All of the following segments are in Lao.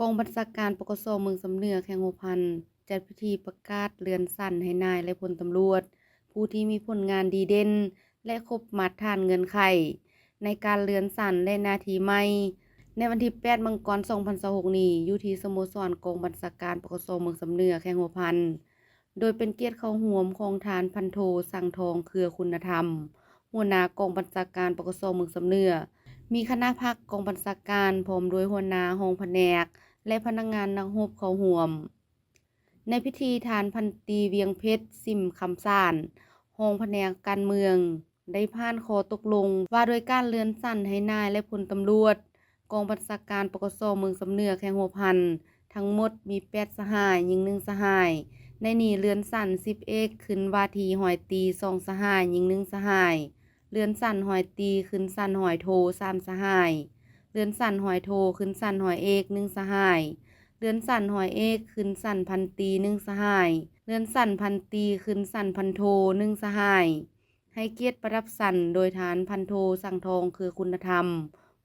ກອງບັນຊາການ ປກສ ເມືອງຊຳເໜືອ ແຂວງຫົວພັນ ຈັດພິທີປະກາດເລື່ອນຊັ້ນໃຫ້ນາຍ ແລະ ພົນຕຳຫຼວດ ຜູ້ທີ່ມີຜົນງານດີເດັ່ນ ແລະ ຄົບມາດຖານເງື່ອນໄຂ ໃນການເລື່ອນຊັ້ນ ແລະ ໜ້າທີ່ໃໝ່ ໃນວັນທີແປດ ມັງກອນ ສອງພັນຊາວຫົກນີ້ ຢູ່ທີ່ສະໂມສອນກອງບັນຊາການ ປກສ ເມືອງຊຳເໜືອ ແຂວງຫົວພັນ. ໂດຍເປັນກຽດເຂົ້າຮ່ວມຂອງທ່ານພັນໂທ ສັງທອງ ເຄືອຄຸນນະທຳ ຫົວໜ້າກອງບັນຊາການ ປກສ ເມືອງຊຳເໜືອ, ມີຄະນະພັກກອງບັນຊາການ ພ້ອມດ້ວຍຫົວໜ້າຫ້ອງພະແນກ ແລະ ພະນັກງານນັກຮົບເຂົ້າຮ່ວມ. ໃນພິທີ ທ່ານພັນຕີ ວຽງເພັດ ສິມຄຳສານ ຮອງພະແນກການເມືອງ ໄດ້ຜ່ານຂໍ້ຕົກລົງວ່າດ້ວຍການເລື່ອນຊັ້ນໃຫ້ນາຍ ແລະ ພົນຕຳຫຼວດ ກອງບັນຊາການ ປກສ ເມືອງຊຳເໜືອ ແຂວງຫົວພັນ ທັງໝົດມີແປດສະຫາຍ, ຍິງໜຶ່ງສະຫາຍ. ໃນນີ້ເລື່ອນຊັ້ນສິບເອກຂຶ້ນວ່າທີ່ຮ້ອຍຕີສອງສະຫາຍ, ຍິງໜຶ່ງສະຫາຍ. ເລື່ອນຊັ້ນຮ້ອຍຕີຂຶ້ນຊັ້ນຮ້ອຍໂທສາມສະຫາຍ. ເລື່ອນຊັ້ນຮ້ອຍໂທຂຶ້ນຊັ້ນຮ້ອຍເອກໜຶ່ງສະຫາຍ. ເລື່ອນຊັ້ນຮ້ອຍເອກຂຶ້ນຊັ້ນພັນຕີໜຶ່ງສະຫາຍ. ເລື່ອນຊັ້ນພັນຕີຂຶ້ນຊັ້ນພັນໂທໜຶ່ງສະຫາຍ. ໃຫ້ກຽດປະດັບຊັ້ນໂດຍທ່ານພັນໂທ ສັງທອງ ເຄືອຄຸນນະທຳ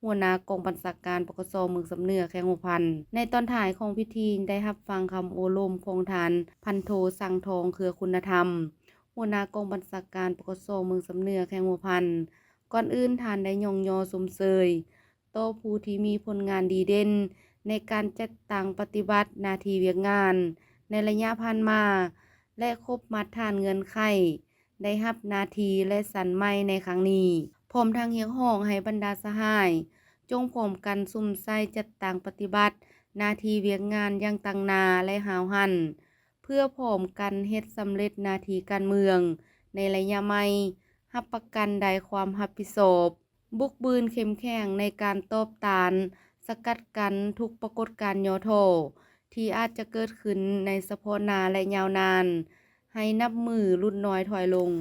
ຫົວໜ້າກອງບັນຊາການ ປກສ ເມືອງຊຳເໜືອ ແຂວງຫົວພັນ. ໃນຕອນທ້າຍຂອງພິທີ ໄດ້ຮັບຟັງຄຳໂອ້ລົມຂອງທ່ານພັນໂທ ສັງທອງ ເຄືອຄຸນນະທຳ ຫົວໜ້າກອງບັນຊາການ ປກສ ເມືອງຊຳເໜືອ ແຂວງຫົວພັນ. ກ່ອນອື່ນທ່ານໄດ້ຍ້ອງຍໍຊົມເຊີຍຕໍ່ຜູ້ທີ່ມີຜົນງານດີເດັ່ນໃນການຈັດຕັ້ງປະຕິບັດໜ້າທີ່ວຽກງານໃນໄລຍະຜ່ານມາ ແລະ ຄົບມາດຖານເງື່ອນໄຂ ໄດ້ຮັບໜ້າທີ່ ແລະ ຊັ້ນໃໝ່ໃນຄັ້ງນີ້, ພ້ອມທັງຮຽກຮ້ອງໃຫ້ບັນດາສະຫາຍ ຈົ່ງພ້ອມກັນສຸມໃສ່ຈັດຕັ້ງປະຕິບັດໜ້າທີ່ວຽກງານຢ່າງຕັ້ງໜ້າ ແລະ ຫ້າວຫັນ ເພື່ອພ້ອມກັນເຮັດສຳເລັດໜ້າທີ່ການເມືອງໃນໄລຍະໃໝ່, ຮັບປະກັນໄດ້ຄວາມຮັບຜິດຊອບ, ບຸກບືນເຂັ້ມແຂງໃນການຕອບຕ້ານ, ສະກັດກັ້ນທຸກປາກົດການຫຍໍ້ທໍ້ທີ່ອາດຈະເກີດຂຶ້ນໃນສະເພາະໜ້າ ແລະ ຍາວນານ, ໃຫ້ນັບມື້ຫຼຸດນ້ອຍຖອຍລົງ.